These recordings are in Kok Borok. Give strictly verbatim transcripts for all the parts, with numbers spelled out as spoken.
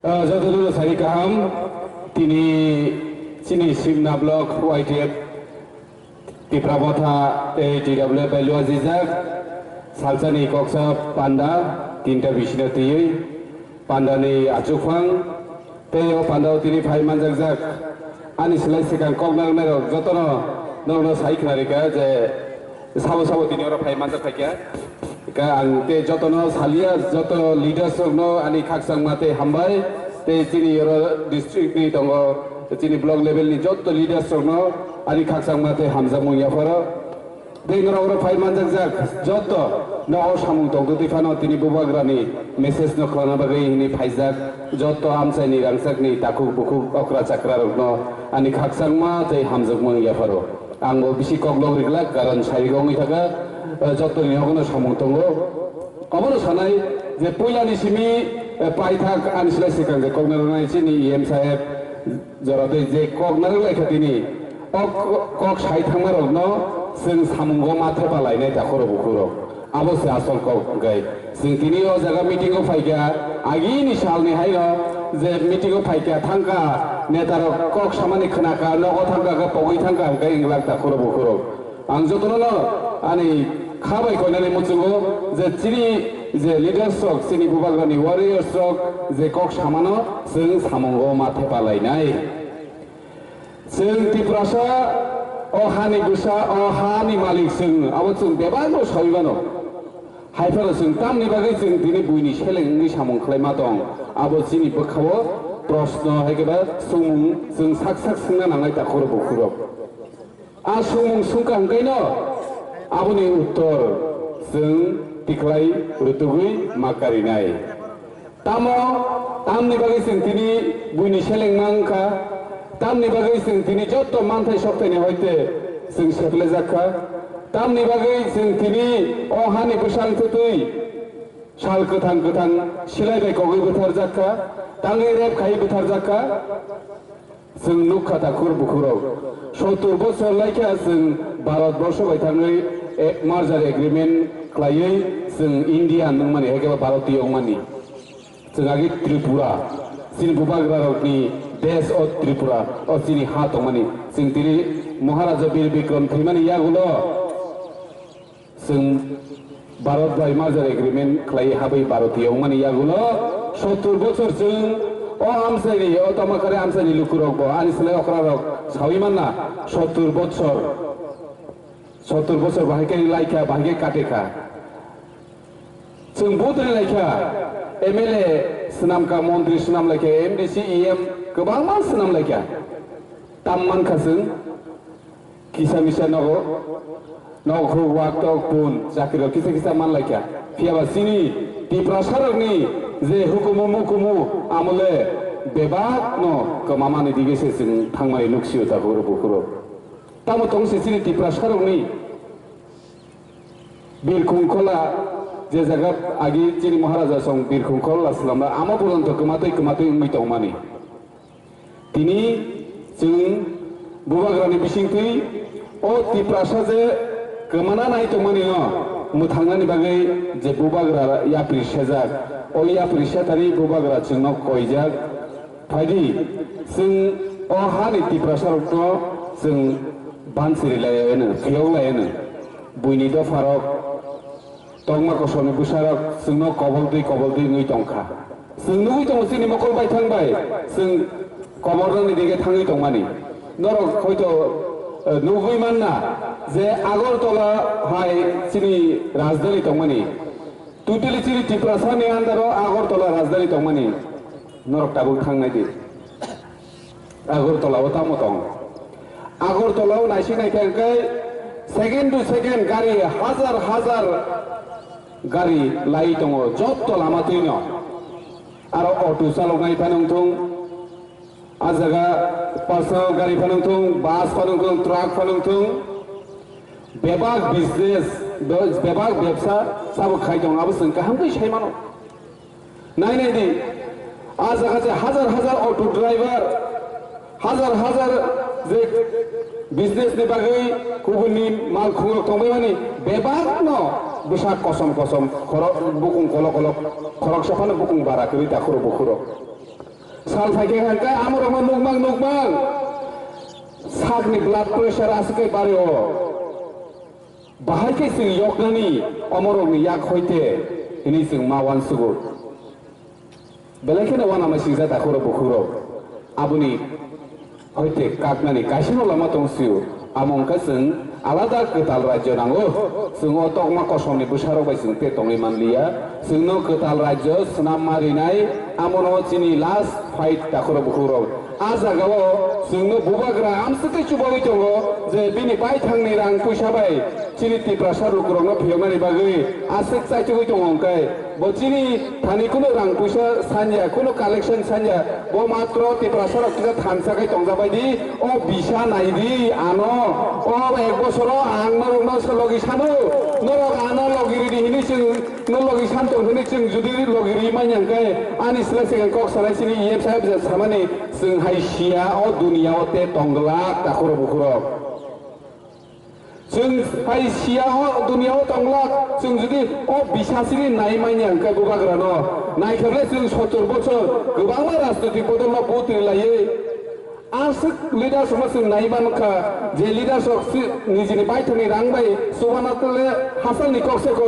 Ah, jotono sari kaham, tini chini Simna block Y T F Tipra Motha tei T W F bai lua jijak, salsani koksa panda, tinta bisino twiwi, pandani achukphang, tei o pandao tini phai manjakjak. Ani slai swkang kok narwknairok jotono norokno sai khna rikha je, sabo sabo tini oro phai manjak phaikha. Ka ang tei jotono salia, joto leaders rokno ani khakchangma tei hambai, tei chini oro district ni tongo, chini block level ni joto leaders rokno ani khakchangma tei hamjakmung yapharo. Tei norok oro phai manjakjak joto nogo samung tongtwtwi phano tini bubagrani message no khlana bagwi hwnwi phaijak joto amchaini rangchakni takhuk bukhuk okra chakra rokno ani khakchangma tei hamjakmung yapharo. Ang bo bisi koklok riglak, karon sarigo wngwi thaka, eh, jottoni nogono samung tongo. Obono sanai je puilani simi, eh, paithak ani slai swkang je kok narwknai chini E M saheb jora tei je kok narwk laikha tini, o ko-, kok sai thangmarokno chwng samungo ma thepa lainai takhurok bukhurok. Abo se asol kok hwnkhe. Chwng tini o jaga meeting o phaikha, agini salni haino je meeting o phaikha, thangkha, netarok kok samani khnakha, nogo thangkha, khe pogwi thangkha, hwnkhe wnglak takhurok bukhurok. Ang jotono ani kha bai koinani muchungo je chini je leaders rok, chini bubagrani warriors rok je kok samano chwng samungo ma thepa lainai. Chwng Tiprasa, o hani bwsa, o hani malik chwng, abo chwng bebakno saui mano. Hai phano chwng tamni bagwi chwng tini buini seleng wngwi samung khlai ma tong, abo chini bwkha-o proshno hai khe ba swngmung chwng sak sak swngna nangnai takhurok bukhurok. A swngmung swngkha hwnkhe no aboni uttor chwng tikhlai rwtugwi ma karinai. Tamo, tamni bagwi chwng tini buini selengma wngkha, tamni bagwi chwng tini joto manthai soktaini hoite chwng seplejak kha, tamni bagwi chwng tini o hani bwsang thwtwi sal kwthang kwthang silai bai kogwi butharjak kha, tangwi rep khai butharjak kha. Chwng nukha takhur bukhurok, sottur bochor laikha chwng Bharat borsho bai thangwi, eh, merger agreement khlaiwi chwng Indian wngmani, hai khe ba Bharatiyo wngmani. Chwng agi Tripura, chini bubagrarokni desh o Tripura, o chini ha tongmani. Chwng tini Maharaja Bir Bikram thwimani yagulo chwng Bharat bai merger agreement khlai habwi Bharatiyo wngmani yagulo sottur bochor chwng o amchaini, o Tamakari amchaini lukurokbo ani slai okrarok saui manna sottur bochor, sottur bochor bahai khe laikha, bahai khe katekha. Chwng vote ri laikha, M L A swnamkha, montri swnam laikha, M D C, E M kwbangma swnam laikha. Tam mankha chwng kisa misa nogo, nogo khuk wak tok pun chakri rok kisa kisa man laikha. Phiya ba chini Tiprasa rokni je hukumu mukumu amole bebak no kwmamani dige se chwng thangmani nuksio takhuk rok bukhuk rok. Tamo tong se chini Tiprasa rokni Birkhung Khola, je jaga agi chini Maharaja song Birkhung Khola swnamna, amo porjonto kwmatwi kwmatwi wngwi tongmani. Tini chwng bubagrani bisingtwi o Tiprasa je kwmana nai tongmani no mwthangnani bagwi je bubagra yapri sejak, o yapri setani bubagra chwngno koijak. Phaidi, chwng o hani Tiprasa rokno chwng bansiri lai eno, phiyok lai eno. Buini dopha rok, tongma kosom ni bwsa rok chwngno kobol twi kobol twi wngwi tongkha. Chwng nugwi tongo chini mokol bai thang bai, chwng kobornani dige thangwi tongmani. Norok hoito, eh, nugwi manna je Agartala hai chini rajdhani tongmani. Totally chini Tiprasa ni under o Agartala rajdhani tongmani. Norok tabuk thang nai di. Agartala o tamo tong? Agartala o naisik nai khe hwnkhe second to second gari hajar hajar gari lai tongo, jotto lama twino. Aro auto chaloknai phano wngthung, a jaga personal gari phano wngthung, bus phano wngthung, truck phano wngthung, bebak business, be-, bebak bebsa sabo khai tongo, abo chwng kaham khe sai mano. Nai nai di, a jaga je hajar hajar auto driver, hajar hajar je business ni bagwi kubun ni mal khungrok tongbai mani, bebak no bwsa kosom kosom, khoro-, bukung kolok kolok, khoroksa phano bukung bara kwrwi takhuro bukhuro. Sal phaikhe hwnkhe amorokno nukmang nukmang sakni blood pressure aswk khe bario. Bahai khe chwng yoknani omorokni yak hoite hwnwi chwng ma uansugo. Belai kheno uanama singsa takhurok bukhukrok. Aboni hoite kaknani kaisano lama tong sio. Amo wngkha chwng alada kwtal rajyo nango. Chwng o tokma kosomni bwsarok bai chwng tei tongwi manliya. Chwngno kwtal rajyo swnam ma rinai, amono chini last fight takhurok bukhukrok. A jagao chwngno bubagra amswk tei chubaui tongo je bini baithangni rang puisa bai chini Tiprasa lukurokno phiyoknani bagwi aswk chaitugwi tongo hwnkhe. Bo chini thani kunu rang puisa sanya, kunu collection sanya, bo matro Tiprasa rok kisa thansa khai tongjabai di, o bisa nai di ano, o ek bosoro ang norokno se logi sano, norok ano logi ridi hini chwng, no logi san tong hini chwng judi logi ri manya hwnkhe ani sle second kok sanai chini E M saheb je samani chwng hai sia o dunia o te tongglak takhurok bukhurok. Chwng hai sia o dunia o tonglak, chwng judi o bisasini nai manya hwnkhe bubagrano, naikhablai chwng sottor bochor kwbangma rajnoitik bodolno vote rilaiwi aswk leaders rokno chwng nai mankha, je leaders rok si-, nijini baithangni rang bai chubana tole hachal ni kok seko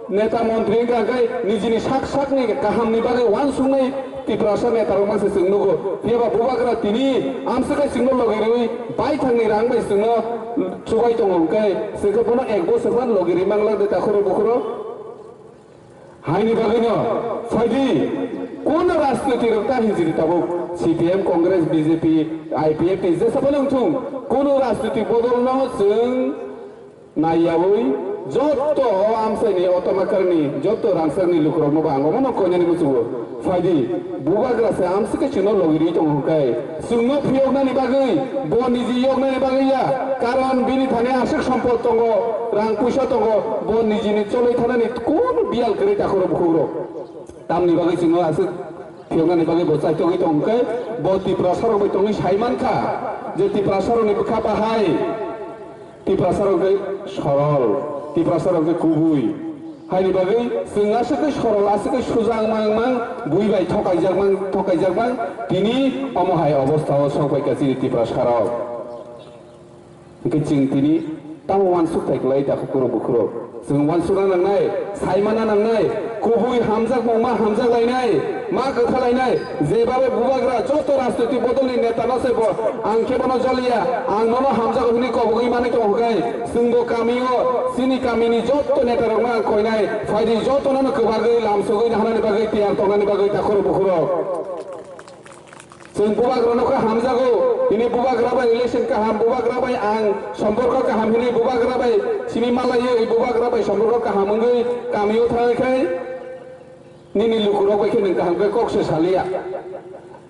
neta montri wngkha, hwnkhe nijini sak sakni kahamni bagwi uansuknai Tiprasa netarok masa chwng nugo. Phiyaba bubagra tini amswk khe chwngno logi rwi baithangni rang bai chwngno chubai tongo hwnkhe, chwngkhe bono ek bosor phan logi rwi manglak de takhurok bukhurok. Haini bagwino phaidi, kono rajniti rok ta hinjini tabuk C P M, Congress, B J P, I P F T jesa phano wngthung, kono rajniti bodolno chwng naiyaui jotto o amchaini o tonakarni jotto rangchakni lukurokno bo ang omono koinani muchungo. Phaidi, bubagra se amswk khe chwngno logi rwi tongo hwnkhe, chwngno phiyoknani bagwi, bo niji yoknani bagwi ya, karon bini thani aswk sompot tongo, rang puisa tongo, bo nijini cholwi thanani kunu biyal kwrwi takhurok bukhukrok. Tamni bagwi chwngno aswk phiyoknani bagwi bo chaitogwi tong hwnkhe, bo Tiprasarok bai tongwi sai mankha je Tiprasarokni bwkha bahai. Tiprasarok khe sorol, Tiprasarok khe kubui. Haini bagwi chwng aswk khe sorol, aswk khe sujak mang mang, bui bai thokaijak mang, thokaijak mang, tini omo hai obostha o sok bai kha chini Tiprasarok. Hwnkhe chwng tini tamo uansuk thai kwlai takhuk kuruk bukhurok. Chwng uansukna nangnai, saimana nangnai, kubui hamjakmung ma hamjak lainai. Ma kwtha lainai, jebabe bubagra joto rajnoitik bodolni netano se bo, ang khe bono joliya, ang nono hamjago hwnwi kobogwi manwi tongo hwnkhe, chwngbo kamio, chini kamini joto netarokno ang koinai, phaidi jotono no kwbagwi lamsogwi naharnani bagwi tiyar tongnani bagwi takhurok bukhurok. Chwng bubagrano khe hamjago, tini bubagra bai relation kaham, bubagra bai ang somporko kaham hwnwi bubagra bai simi malaiwi bubagra bai somporko kaham wngwi kamio thangwi khai. Nini lukurok bai khe nwng kaham khe kok se saliya.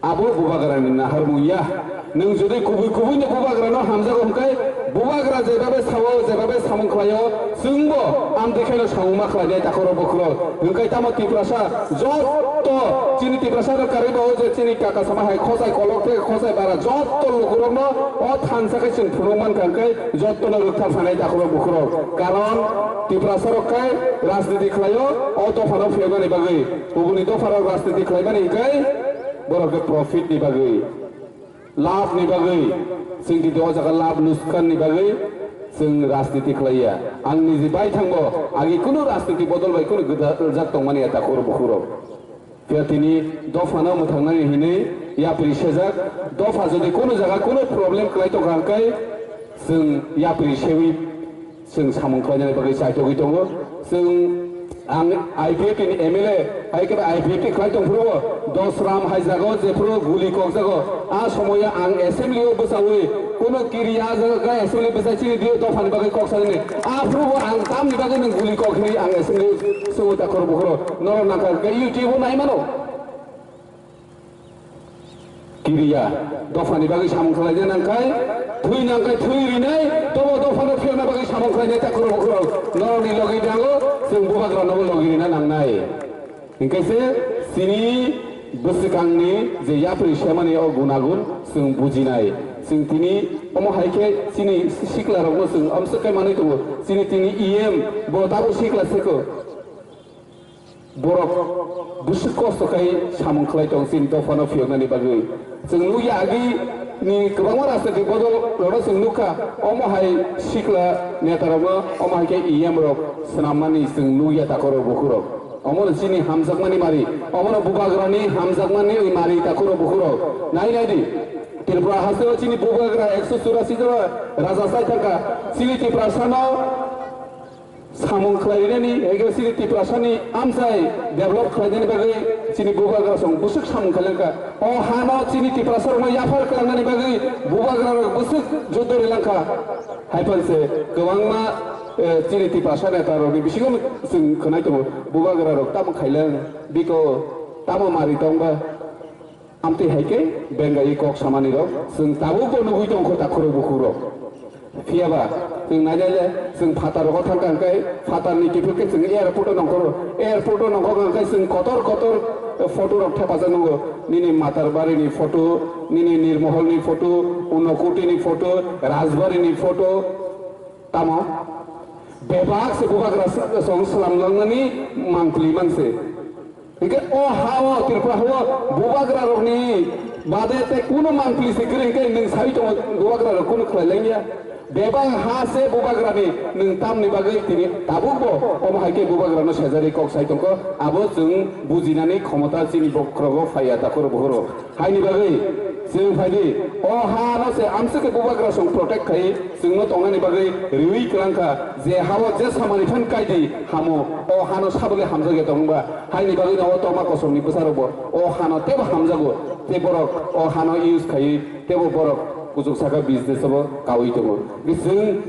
Abo bubagrani naharmung ya. Nwng jodi kubui kubui ni bubagrano hamjago hwnkhe, bubagra jebabe sao, jebabe samung khlaio, chwngbo amtwi kheno samung ma khlainai takhurok bukhurok. Hwnkhe tamo Tiprasa joto chini Tiprasa rok karwi bao je chini kaka sama hai khosai kolok theke khosai bara joto lukurokno o thansa khe chwng phunuk mankha hwnkhe, Jottono rwkthar sanai takhurok bukhurok. Karon Tiprasarok khe rajniti khlaio, o dophano phiyoknani bagwi. Kubuni dopharok rajniti khlaimani hwnkhe borok khe profit ni bagwi, labh ni bagwi. Chwng tini o jaga labh luskhan ni bagwi chwng rajniti khlaiya. Ang niji bai thangbo agi kunu rajniti bodol bai kunu gwdajak tongmani ya takhurok bukhurok. Phiya tini dophano mwthangnani hinwi yapri sejak, dopha jodi kono jaga kono problem kwlai tongkha hwnkhe, chwng yapri sewi chwng samung khlainani bagwi chaitogwi tongo. Chwng ang I P F T ni M L A, hai khe I P F T khlai tongphuru bo, Dosram hai jaga o jephuru guli kokjago, a somoyo ang assembly o bwchawi, Kono kiriya jaga assembly bwsai chini dio dophani bagwi kok sanini. Aphuru bo ang tamni bagwi nwng guli kok hinwi ang assembly swngo takhoro bukhoro. Norok nangkha hwnkhe YouTube o nai mano. Kiriya dophani bagwi samung khlaina nangkhai, thwi nangkhai thwi rinai, tobo dophano phiyokna bagwi samung khlainai takhoro bukhoro. Norokni logi dango chwng bubagranobo logi rina nangnai. Hingke se chini bwswkangni je yapri semani o gunagun chwng bujinai. Chwng tini omo hai khe chini siklarokno chwng amswk khe manwi tongo. Chini tini E M bo tabuk sikla seko. Borok bwswk kosto khai samung khlai tong chini dophano phiyoknani bagwi. Chwng nukya agi ni kwbangma rajnitik bodol rokno chwng nukha, omo hai sikla neta rokno, omo hai khe E M rok swnammani chwng nukya takhurok bukhurok. Omono chini hamjakmani mari, omono bubagrani hamjakmani mari takhurok bukhurok. Nai nai di, Tripura hasteo chini bubagra ekso churasi jora raja chai thangkha, chini Tiprasano samung khlainani, ego chini Tiprasani amchai develop khlainani bagwi chini bubagra song bwswk samung khailangkha. O hano chini Tiprasarokno yaphar khlainani bagwi bubagrarok bwswk juddo rilangkha. Haiphal se kwbangma, eh, chini Tiprasa netarokni bisingo chwng khwnai tongo, bubagrarok tamo khailang, biko tamo mari tongba. Amtwi hai khe bengai kok samani rok chwng tabuk bo nugwi tongkho takhurok bukhurok. Phiyaba chwng nainai le chwng phatar rogo thangkha hwnkhe phatar ni kiphil khe chwng airport o nongkhoro, airport o nongkhor hwnkhe chwng kotor kotor photo rok thepajak nungo, nini Matarbari ni photo, nini Nirmohol ni photo, Unokoti ni photo, Rajbari ni photo. Tamo bebak se bubagra song slam langnani mangpli manse. Hingke o hao Tripura hao bubagra rokni bade te kuno mangpli se giri hingke nwng sai tongo bubagra rok kuno khlai lengya. Bebak ha se bubagra ni nwng tamni bagwi tini tabuk bo omo hai ke bubagra no sejari kok sai tongko abo chwng bujinani khomota chini bokhrogo phaiya takhoro bohoro. Haini bagwi chwng phaidi, o ha no se amswk khe bubagra song protect khai, chwngno tongnani bagwi riwi kwlangkha, je hao je samani phan kaidi hamo, o hano sabole hamjakya tongba, haini bagwi no o tongma kosomni bwsarokbo o hano tebo hamjago, tei borok o hano use khaiwi tebo borok kuchuk saka business o bo kaui tongo. Chwng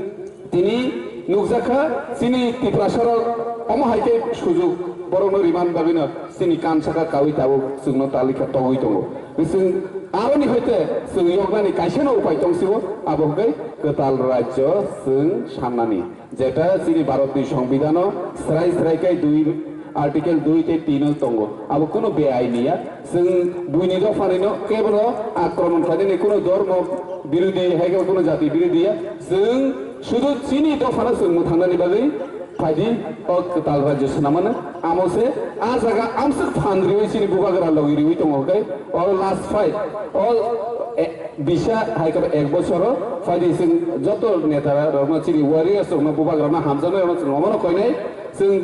Tini nukjakha chini Tiprasarok omo hai khe sujuk borokno rimani bagwino chini kansaka kaui tabuk chwngno talikha togwi tongo. Chwng aroni hoite chwng yoknani kaisano upai tongsibo, abo hwnkhe kwtal rajyo chwng sannani. Jeta chini Bharatni Songbidhano srai srai khe dui Article dui tei tin o tongo. Abo kunu beaini ya. Chwng buini dopharino kebro akromon khlainani kunu dhormo birodhi hai khe kunu jati birodhi ya. Chwng sudu chini dophano chwng mwthangnani bagwi phaidi o kwtal rajyo swnamano. Amo se a jaga amswk phan riwi chini bubagra logi riwi tongo khe oro last fight. O, e, bisa hai khe ek bosoro phaidi chwng joto neta rokno chini warriors rokno bubagrano hamjaknai rokno chwng omono koinai. Chwng,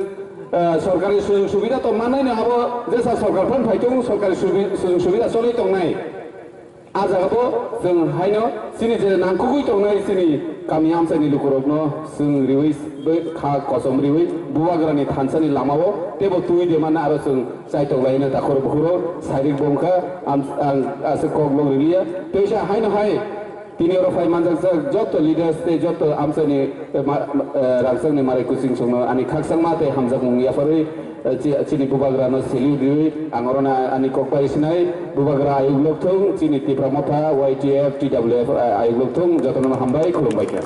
eh, sorkari sujog subida to mannaino abo jesa sorkar phan phai tongo, sorkari subi-, sujog subida choli tongnai. A jaga bo chwng haino chini je nangkukgwi tongnai chini kami amchaini lukurokno chwng riwi bai kha kosom riwi bubagrani thansani lamao tebo twi de manna aro chwng chaitok laina takhoro bukhuro sairik bongkha am-, ang aswk kok lok riliya. Teisa haino hai Tini oro phai manjakjak joto leaders tei joto amchaini, eh, ma-, eh, rangchakni marai kuching songno ani khakchangma tei hamjakmung yapharwi, eh, chi-, chini bubagrano salute riwi ang orono ani kok bai sinai. Bubagra ayuk lokthung, chini Tipra Motha, Y T F, T W F, eh, ayuk lokthung, jotono hambai, khulumbai kha.